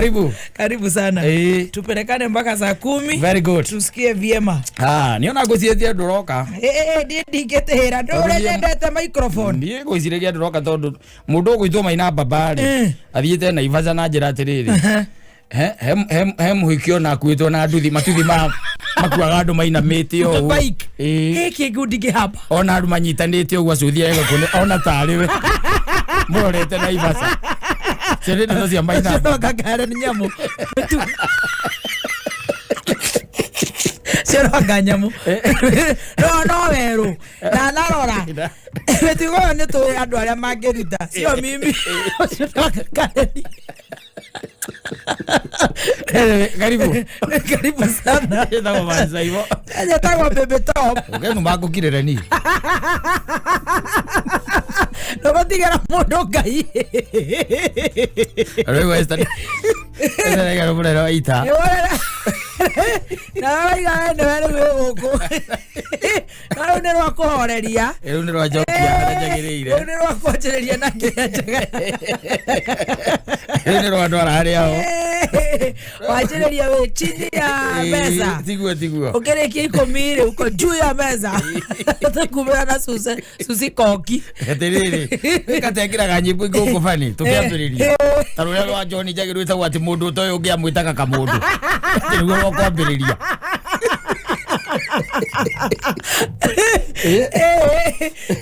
Karibu. Karibu sana. Tupelekane mpaka saa 10. Very good. Tusikie vyema. Ah, niona ngwĩcirĩtie ndũroka. Ndiĩ ndingĩtĩhĩra ndũrĩa nyendete microphone. Niĩ ngwĩciragia ndũroka tondũ mũndũ ũgwĩtwo Maina Baba rĩ, athiĩte Naivasha na njĩra atĩrĩrĩ, he mũhiki ona akuĩtwo na nduthi, matuthi ma makuaga andũ mainamĩte ũũ. Bike. Ĩĩ. Gĩkĩ ngundi ngĩhamba. Ona andũ manyitanĩte ũguo, acuthia egũkũ ona tarĩ we mũrorete Naivasha. Cio nĩ ndeto cia Maina. Coka kare nĩ nyamũ. Cironga nyamũ. No werũ. Na narora. Mĩtugo ĩyo nĩ tũĩ andũ arĩa mangĩruta. Sio mimi. Ũcio nĩ Karen. Anyway, karibu. Karibu sana. Ĩtagwo Mansaibo. Njĩtagwo Baby Top. Ũkenuma ngũkirĩre ni. Ndũgũtigĩra mũndũ Ngai. Rĩu Esther Esther nĩ mũnene wa ita. Na waiga we nĩwe rĩu wĩ gũkũ. Na rĩu nĩ rwa kũhoreria. Rĩu nĩ rwanjokia harĩa njagĩrĩire. Rĩu nĩ rwa kwanjĩrĩria na kĩrĩa njega. Rĩu nĩ rwandwara harĩa ho. Wanjĩrĩria wĩ chini ya meza. Tiguo, tiguo. Ũkĩrĩkia 10 rĩ, uko juu ya meza. Tũkumĩra na suce suci koki. Atĩrĩrĩ, katekĩraga nyĩmbo ingĩ gũkũ bani tũkĩambĩrĩria ta rũrĩa rwa John Njagĩ rwĩtagwo atĩ mũndũ ũtoĩ ũngĩ amwĩtaga kamũndũ, atĩ nĩguo rwa kwambĩrĩria.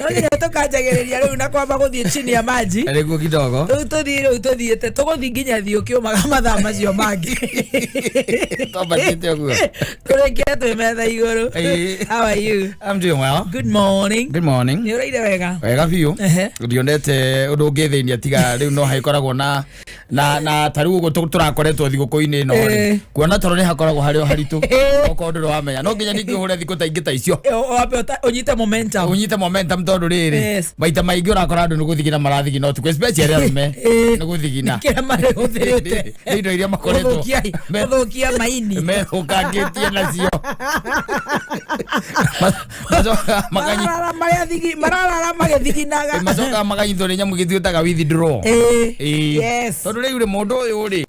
No nginya tũkanjagĩrĩria rĩu na kwamba gũthiĩ chini ya maji. Nĩguo kidogo. Rĩu tũthiĩ, rĩu tũthiĩte, tũgũthiĩ nginya thiĩ ũkĩũmaga mathaa macio mangĩ. Twambatĩte ũguo. Tũrĩkie twĩ metha igũrũ. How are you? I'm doing well. Good morning. Good morning. Nĩ ũraire wega? Wega biũ. Ndionete ũndũ ũngĩthĩnia tiga rĩu no hagĩkoragwo na ta rĩu ũguo tũrakoretwo thigũkũ-inĩ ĩno rĩ, kuona toro nĩ hakoragwo harĩ o haritũ. Okorwo ndũrĩ wamenya, no nginya ningĩ ũhũre thikũ ta ingĩ ta icio. Wambe ũnyite momentum. Ũnyite momentum tondũ rĩrĩ, maita maingĩ ũrakora andũ nĩ gũthigina marathigina ũtukũ, especially arũme nĩ gũthigina. Kĩrĩa marĩhũthĩrĩte. Nĩ indo iria makoretwo Gũthũkia maini. methũkangĩtie nacio. Macokaga Mararara marĩa mararara magĩthiginaga. Macokaga makanyitwo nĩ nyamũ gĩtuĩtaga withdraw. Tondũ rĩu rĩ, mũndũ ũyũ rĩ,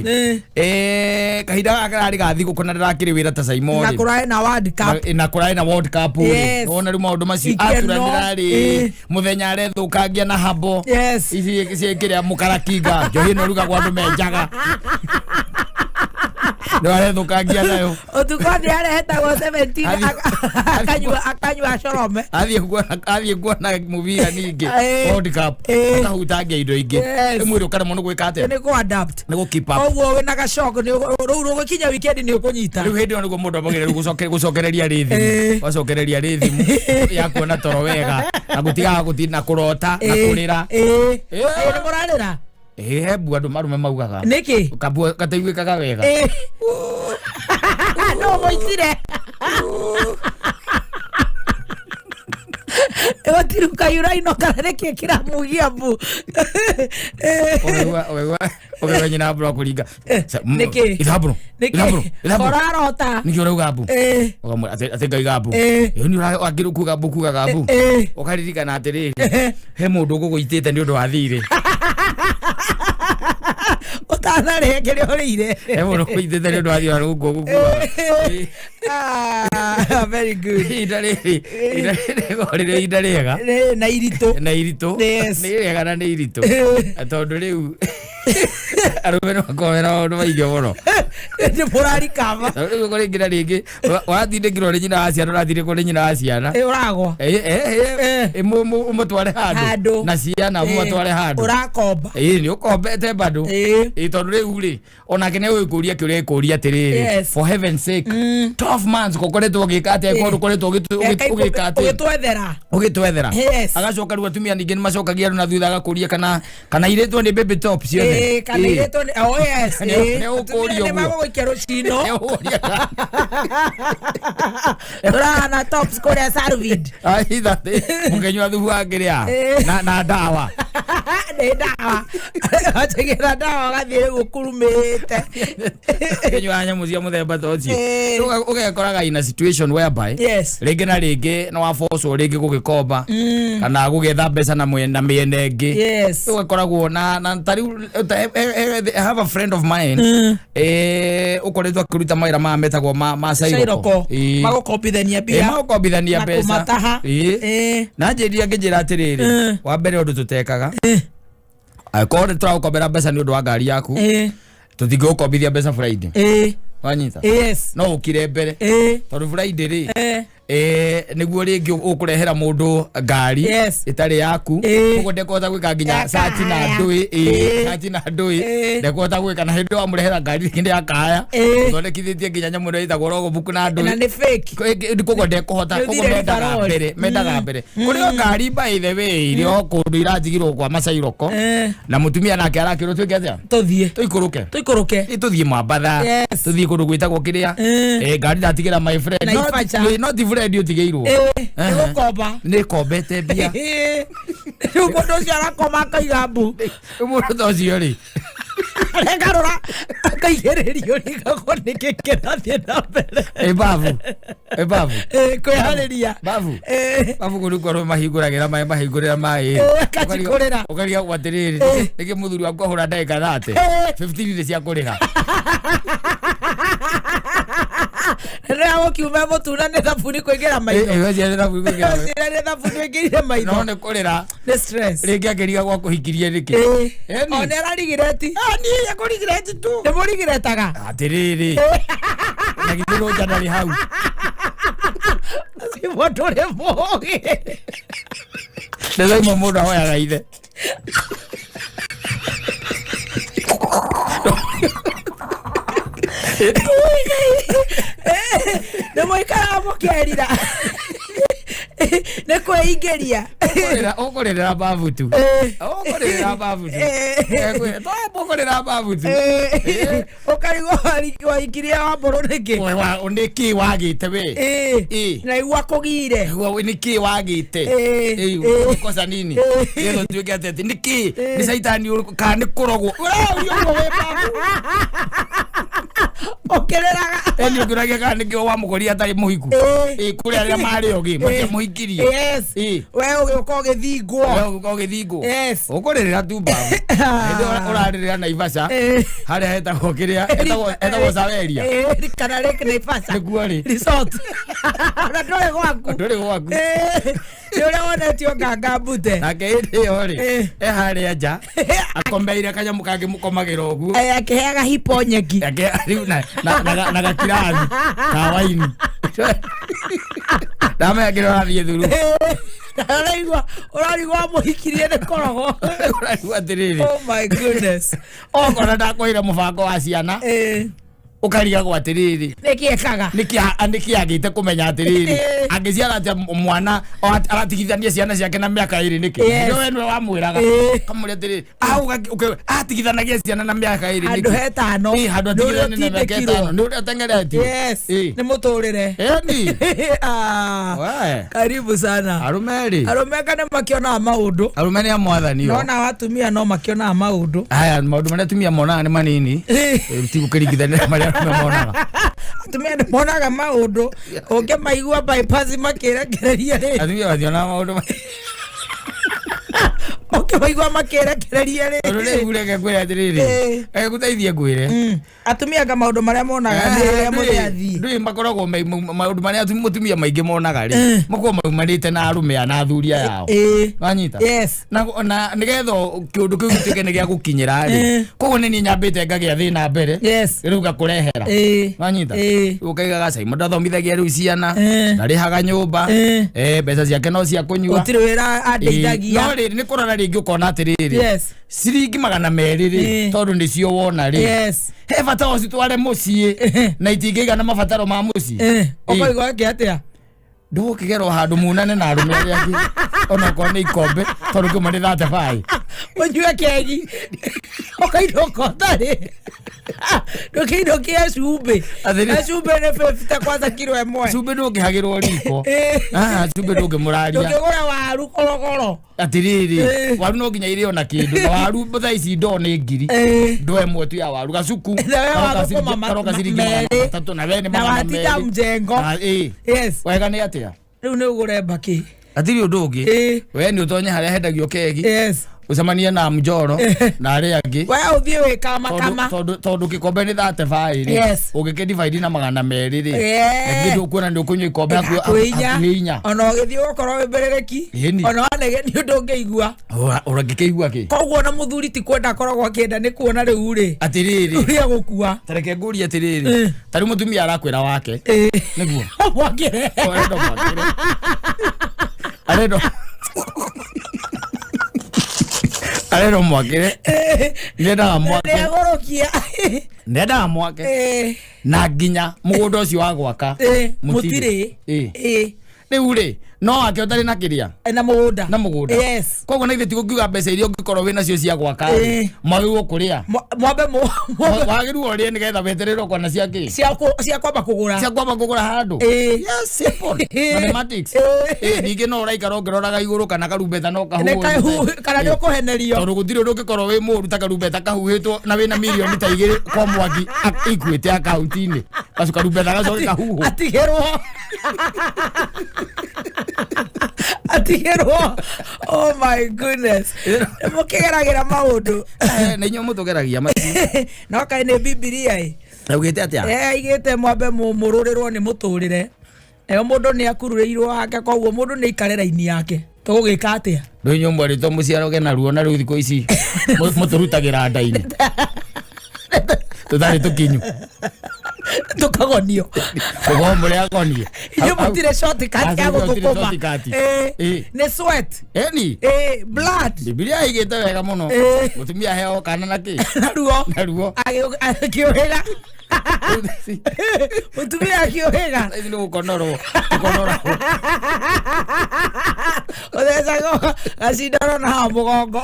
kahinda gaka kararĩ ga thigũkũ na ndĩrakĩrĩ wĩra ta Saimo Na rĩ. kũrae na World Cup. Na kũrarĩ na World Cup rĩ. Wona rĩu maũndũ macio Ikeno. aturanĩra rĩ, mũthenya arethũkangia na habo ici ciĩkĩrĩa mũkarakinga njohi ĩno ĩrugagwo andũ menjaga, nĩ arethũkangia nayo. Ũtukũ thĩ arehetagwo 17 akanyua corome. Athiĩ kuona mũbira ningĩ, World Cup, akahutangia indo ingĩ. Mwĩrĩ ũkaremwo nĩ gwĩka atĩa? Nĩ kũ adapt. Nĩ gũ keep up. Koguo wĩna gacok rĩu rũgũkinya weekend nĩ ũkũnyita. Rĩu hĩndĩ ĩyo nĩguo mũndũ ambagĩrĩria rĩu gũcokereria rhythm. Wacokereria rhythm ya kuona toro wega na gũtigaga gũti na kũrota na kũrĩra. Nĩ mũrarĩra? Ĩ, he mbu andũ marume maugaga. Nĩkĩ? Kambua kataiguĩkaga wega. No mũitire gũtiruka yuraino kana nĩkĩ kĩramugia mbu? Ũkaigua nyina mbura kũringa. Nĩkĩ? Ithabũrũ. Nĩkĩ? Ithabũrũ, ithabũrũ. Korarota. Nĩkĩ ũrauga mbu? Ũkamwĩra atĩ ngaiga mbu. Ĩĩ, nĩ wangĩrwo kuga mbu, kugaga mbu. Ũkaririkana atĩrĩrĩ, he mũndũ ũgũgũitĩte nĩ ũndũ wa thirĩ. Ũtanarĩhe kĩrĩa ũrĩire. He mũndũ ũgũitĩte nĩ ũndũ wa thirĩ arũngwo gũkuaga. Ah, very good. Ihinda rĩrĩ, ihinda rĩrĩ rĩrĩ ihinda rĩega. Na iritũ. Na iritũ. Nĩ rĩega na nĩ iritũ, tondũ rĩu arũme nĩ makoragwo mena maũndũ maingĩ mũno. Nĩ mũrarikaba. Tondũ rĩu rĩngĩ na rĩngĩ waratindĩkirwo nĩ nyina wa ciana, ũratindĩkwo nĩ nyina wa ciana. Ũragwa. Ũmũtware handũ Handũ. na ciana, ũmũtware handũ. Ũrakomba. Ĩĩ, nĩ ũkombete bado. Ĩĩ, tondũ rĩu rĩ, onake nĩ ũgĩkũria kĩũria, gĩkũria atĩrĩrĩ, for heaven's sake, 12 months gũkoretwo ũgĩka atĩa? Korwo ũkoretwo ũgĩka atĩa? Ũgĩtwethera. Ũgĩtwethera. Agacoka rĩu atumia ningĩ nĩ macokagia rĩu na thutha agakũria kana irĩtwo nĩ baby top ciothe. Kana irĩtwo nĩ, oh yes. Nĩ ũkũrio Atumia nĩ ũguo. magũgũikia rũcino. Nĩ ũkũria. Tũrahana tops kũrĩa Sarvid. Aitha mũkĩnyua thubu wa kĩrĩa na ndawa. Nĩ ndawa wategera ndawa ũgathiĩ rĩu ũkurumĩte. Kĩnyua nyamũ cia mũthemba ta ũcio. Eh. Rĩu ũgekoraga in a situation whereby rĩngĩ na rĩngĩ nĩ wabocwo rĩngĩ gũgĩkomba kana gũgĩetha mbeca na mwena mĩena ĩngĩ. Rĩu ũgakoragwo na ta rĩu I have a friend of mine ũkoretwo akĩruta mawĩra maya metagwo ma cairoko. Cairoko magũkombithania mbia Magũkombithania na mbeca. kũmataha. Na njĩrire ngĩnjĩra atĩrĩrĩ, wa mbere ũndũ tũtekaga, angĩkorwo nĩ tũragũkombera mbeca nĩ ũndũ wa ngari yaku, tũtingĩgũkombithia mbeca Friday. Wanyita? No ũkire mbere, tondũ Friday rĩ, nĩguo rĩngĩ ũkũrehera mũndũ ngari ĩtarĩ yaku. Koguo ndekũhota gwĩka nginya Ya search na kahaya. ndũĩ, search na ndũĩ, ndekũhota gwĩka, na hĩndĩ ĩyo wamũrehera ngari rĩngĩ nĩ ya kahaya ũthondekithĩtie nginya nyamũ ĩrĩa ĩtagwo logbook na Na ndũĩ. nĩ fake. Koguo ndekũhota. Nĩ Koguo ũthire mendaga ribarori. mbere, mendaga mbere. Kũrĩ o ngari, by the way, irĩ o kũndũ iranjigirwo kwa macairoko, na mũtumia nake arakĩrwo twĩke atĩa? Tũthiĩ. Tũikũrũke. Tũikũrũke. Tũthiĩ Mwambatha, tũthiĩ kũndũ gwĩtagwo kĩrĩa, ngari ndatigĩra my friend. Naivasha. No ti friend ũtigĩirwo. Nĩ gũkomba. Nĩ kombete mbia. Rĩu mũndũ ũcio arakoma akaiga mbu. Rĩu mũndũ ta ũcio rĩ, Aregarũra akaigĩrĩrio rigagwo nĩkĩ kĩrathiĩ na mbere. Ĩ babu, ĩ babu. Kwĩharĩria. Babu. Babu kũrĩ korwo mahingũragĩra maĩ, mahingũrĩra maĩ. Akacikũrĩra. Ũkarigagwo atĩrĩrĩ, nĩkĩ mũthuri waku ahũra ndagĩka 30, 15 nĩ cia kũrĩha. Rĩrĩa gũkiuma mũtuna nĩ thabuni kũingĩra maitho. Ĩyo cia thabuni kũingĩra maitho. Ĩyo nĩ thabuni ũingĩrire maitho. No nĩ kũrĩra. Nĩ stress. Rĩngĩ akĩrigagwo akũhikirie nĩkĩ. Ĩni. O nĩ ararigireti. Niĩ akũrigireti tu. Nĩ mũrigiretaga. Atĩrĩrĩ, na githĩ rũnja ndarĩ hau? Simo ndũrĩ mũgĩ. Nĩ thaimwe mũndũ ahoyaga ithe. Nĩ mũikaraga mũkerira nĩ kwĩingĩria. Ũkũrĩrĩra babu tu. Ũkũrĩrĩra babu tu. Ũkũrĩrĩra babu tu. Ũkarigwo waikirie wa mbũrũ nĩkĩ. Nĩkĩ wagĩte we? Na igua kũgire. Nĩkĩ wagĩte? Kosa nini? Nĩgetha ũtuĩke atĩ nĩkĩ, nĩ caitani ũrĩkũ kana nĩ kũrogwo ũraũria ũguo wĩ babu? Ũkĩrĩraga. Eni ũkĩũragia kana nĩkĩo wamũkoria atarĩ mũhiku. Kũrĩ arĩa marĩ ogĩ matiamũhikirie. We ũgĩũka ũgĩthingwo. We ũgĩũka ũgĩthingwo. Ũkũrĩrĩra tu babu. Hĩndĩ ĩyo ũrarĩrĩra Naivasha, harĩa hetagwo kĩrĩa hetagwo Saweria. Kana Lake Naivasha Nĩkuo rĩ. Resort, ona ndũrĩ gwaku. Ndũrĩ gwaku. Nĩ ũrĩa wonetio nganga mbute. Nake hĩndĩ ĩyo rĩ, e harĩa nja akomeire kanyamũ kangĩ mũkomagĩra ũguo. Akĩheaga hipo nyeki. Rĩu na gakirathi ka waini, ndamenya kĩrĩa ũrathiĩ thuru. Ũraigua ũrarigwo amũhikirie nĩ korogo. Ũraigua atĩrĩrĩ, Oh my goodness. okorwo ndakũheire mũbango wa ciana, ũkarigagwo atĩrĩrĩ, Nĩkĩ ekaga? Nĩkĩ agĩte kũmenya atĩrĩrĩ, angĩciara atĩa mwana aratigithania ciana ciake na mĩaka 2 nĩkĩ? We nĩwe wamwĩraga, kamũria atĩrĩrĩ, atigithanagia ciana na mĩaka 2 Handũ nĩkĩ? hetano. Handũ Nĩ ũrĩa atigithanie na mĩaka ũtindĩkirwo. 5 nĩ ũrĩa ũteng'eretio. Nĩ mũtũrĩre. Ĩni. Ah, We. Karibu sana. Arũme rĩ, Arũme anga nĩ makĩonaga maũndũ. Arũme nĩ a mwathani o. Nona atumia no makĩonaga maũndũ. Haya, maũndũ marĩa atumia monaga nĩ manini. Ti gũkĩringithania na marĩa arũme monaga. Atumia nĩ monaga maũndũ ũngĩmaigua bypass makĩrekereria rĩ. Atumia mationaga maũndũ Ũngĩmaigua makĩrekereria rĩ. Tondũ rĩu reke ngwĩre atĩrĩrĩ, gũteithie ngwĩre. Atumia anga maũndũ marĩa monaga nĩ rĩrĩa mũthĩ athiĩ. Ndũĩ makoragwo maũndũ marĩa mũtumia maingĩ monaga rĩ, makoragwo maumanĩte na arũme aya na athuri aya ao. Wanyita? Yes. Na nĩgetha kĩũndũ kĩu gĩtuĩke nĩ gĩa gũkinyĩra rĩ, koguo nĩ niĩ nyambĩte ngagĩa thĩna mbere, rĩu ngakũrehera. Wanyita? Rĩu ũkaigaga Simon ndathomithagia rĩu ciana, ndarĩhaga nyũmba, mbeca ciake no cia kũnyua. Gũtirĩ wĩra andeithagia. No rĩrĩ, nĩ kũrora rĩngĩ ũkona atĩrĩrĩ, ciringi 200 rĩ, tondũ nĩcio wona rĩ, he bata ũcitware mũciĩ na itingĩigana mabataro ma mũciĩ. Ũkaigua ake atĩa? Ndũgũkĩgerwo handũ munane na arũme arĩa angĩ onokorwo nĩ ikombe, tondũ kĩmwe nĩ 35. Ũnyue kegi ũkainũka ũtarĩ ndũkĩinũkie cumbĩ. Atĩrĩ- Na cumbĩ nĩ 50 kwanza kiro ĩmwe. Cumbĩ ndũngĩhagĩrwo riko. Eh. Ah, cumbĩ ndũngĩmũraria. Ndũngĩgũra waru korogoro. Atiriri, Eh. waru no nginya irĩo na kĩndũ, na waru thaa ici ndoo nĩ ngiri. Eh. Ndoo ĩmwe tu ya waru gacuku Na we karoka wathũkũma karoka ciringi magana merĩ. matatũ, na we nĩ Na magana watinda merĩ. mjengo. Ah, ĩ. Yes. Wega nĩ atĩa? Rĩu nĩ ũgũre mbakĩ. Hatirĩ ũndũ ũngĩ. Eh. We nĩ ũtonye harĩa hendagio kegi, Yes. ũcemanie na mjoro na arĩa angĩ. We ũthiĩ wĩ kama kama. Tondũ gĩkombe nĩ 35 rĩ, Yes. ũngĩkĩdivide na 200 rĩ, Yeah. na ndũkuona nĩ ũkũnyua ikombe Hakuhĩ inya. hakuhĩ inya. Ona ũgĩthiĩ ũgũkorwo wĩ mbĩrĩrĩki. Ĩni. Ona wanegenia ũndũ ũngĩigua. Ũrangĩkĩigua kĩ? Koguo ona mũthuri ti kwenda akoragwo akĩenda nĩ kuona rĩu rĩ Atĩrĩrĩ, ũrĩa gũkua. tareke ngũrie atĩrĩrĩ, Eh. ta rĩu mũtumia arakwĩra wake Eh. nĩguo Mwakĩre. arenda mwakĩre, arenda mwakĩre, nĩendaga mwake, Nĩagũrũkia. nĩendaga mwake Eh. na nginya mũgũnda ũcio wa gwaka. Eh, mũtirĩ. mũtirĩ. Ĩ. Eh. Rĩu rĩ, no wake ũtarĩ na kĩrĩa Na mũgũnda. na mũgũnda. Yes. Koguo na ithuĩ tigũkiuga mbeca iria ũngĩkorwo wĩ nacio cia gwaka rĩ, Eh. mwagĩrĩirwo kũrĩa. Mwambe Wagĩrĩirwo ũrĩe nĩgetha wetererwo kwana cia kĩ, cia kwamba kũgũra. cia kwamba kũgũra handũ. Eh. Yes, simple. Mathematics. Eh. Eh, ningĩ no ũraikara ũngĩroraga igũrũ kana karumbeta no Nĩ kahuhwo. kana nĩ ũkũhenerio. Tondũ gũtirĩ ũndũ ũngĩkorwo wĩ mũũru ta karumbeta kahuhĩtwo na wĩna mirioni ta 2 kwa Mwangi ikuĩte akaunti-inĩ, gacu karumbeta gacoke kahuhwo. Atigĩrwo. Atigĩrwo. Oh my goodness. Mũkĩgeragĩra maũndũ. Eh, na inyuĩ mũtũgeragia macio. No kaĩ nĩ Bibilia ĩ. Augĩte atĩa? Eh, aigĩte mwambe mũrũrĩrwo nĩ mũtũrĩre. Nayo mũndũ nĩ akururĩirwo wake, koguo mũndũ nĩ aikare raini yake. Tũgũgĩka atĩa? Rĩu inyuĩ mwerĩtwo mũciaroge naruo, na rĩu thikũ ici mũtũrutagĩra nda-inĩ tũtarĩ tũkinyu. Tũkagonio. Kũgoo mũrĩ agonie. Inyuĩ mũtirĩ shortcut ya Aca, inyuĩ mũtirĩ gũthũkũma. shortcut. Eh, Eh. nĩ sweat. Eni. Eh, blood. Bibilia ĩigĩte wega mũno. Eh. Mũtumia aheo kana na kĩ? Naruo. Naruo. Akĩũhĩga. Mũtumia akĩũhĩga. Thaa ici nĩ gũkonorwo gũkonorwo. Ũthecagwo gacindano na haha mũgongo.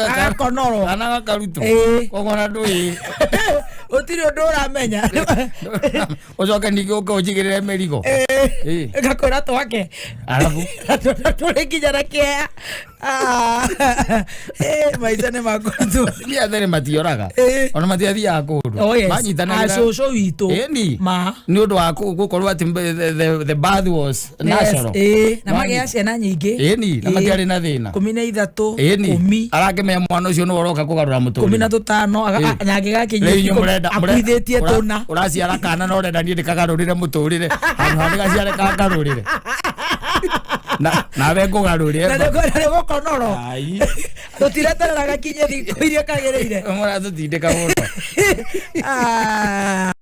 Agakonorwo. Kana gakarutwo. Eh. Koguo na ndũĩ. Gũtirĩ ũndũ ũramenya. Ũcoke ningĩ ũke ũnjigĩrĩre mĩrigo. Eh. Ngakwĩra twake. Arabu Tũrĩ nginya na kĩea. Ah, eh, maica nĩ makoretwo. Atumia tene matioraga. Eh. Ona matiathiaga kũndũ. Oh, yes. Manyitanagĩra. Acũcũ witũ. Ĩni. Ma. Nĩ ũndũ wa gũkorwo atĩ the birth was natural. Yes, ĩĩ, na magĩa ciana nyingĩ. Ĩni, na Ĩĩ. matiarĩ na thĩna. 13. Ĩni. 10. Arakĩmenya mwana ũcio nĩwe ũroka kũgarũra Ikũmi na mũtũrĩre. tũtano Ĩĩ. na angĩgakinyia Rĩu inyuĩ mũrenda akuithĩtie tũna. ũraciara kana na ũrenda niĩ ndĩkagarũrĩre mũtũrĩre handũ ha ndĩgaciare kangarũrĩre na nawe ngũgarũrĩre. Na nĩ gũkonorwo. Ai. Tũtireterera gakinye thikũ iria kagĩrĩire. Mũratũtindĩka mũno. Ah.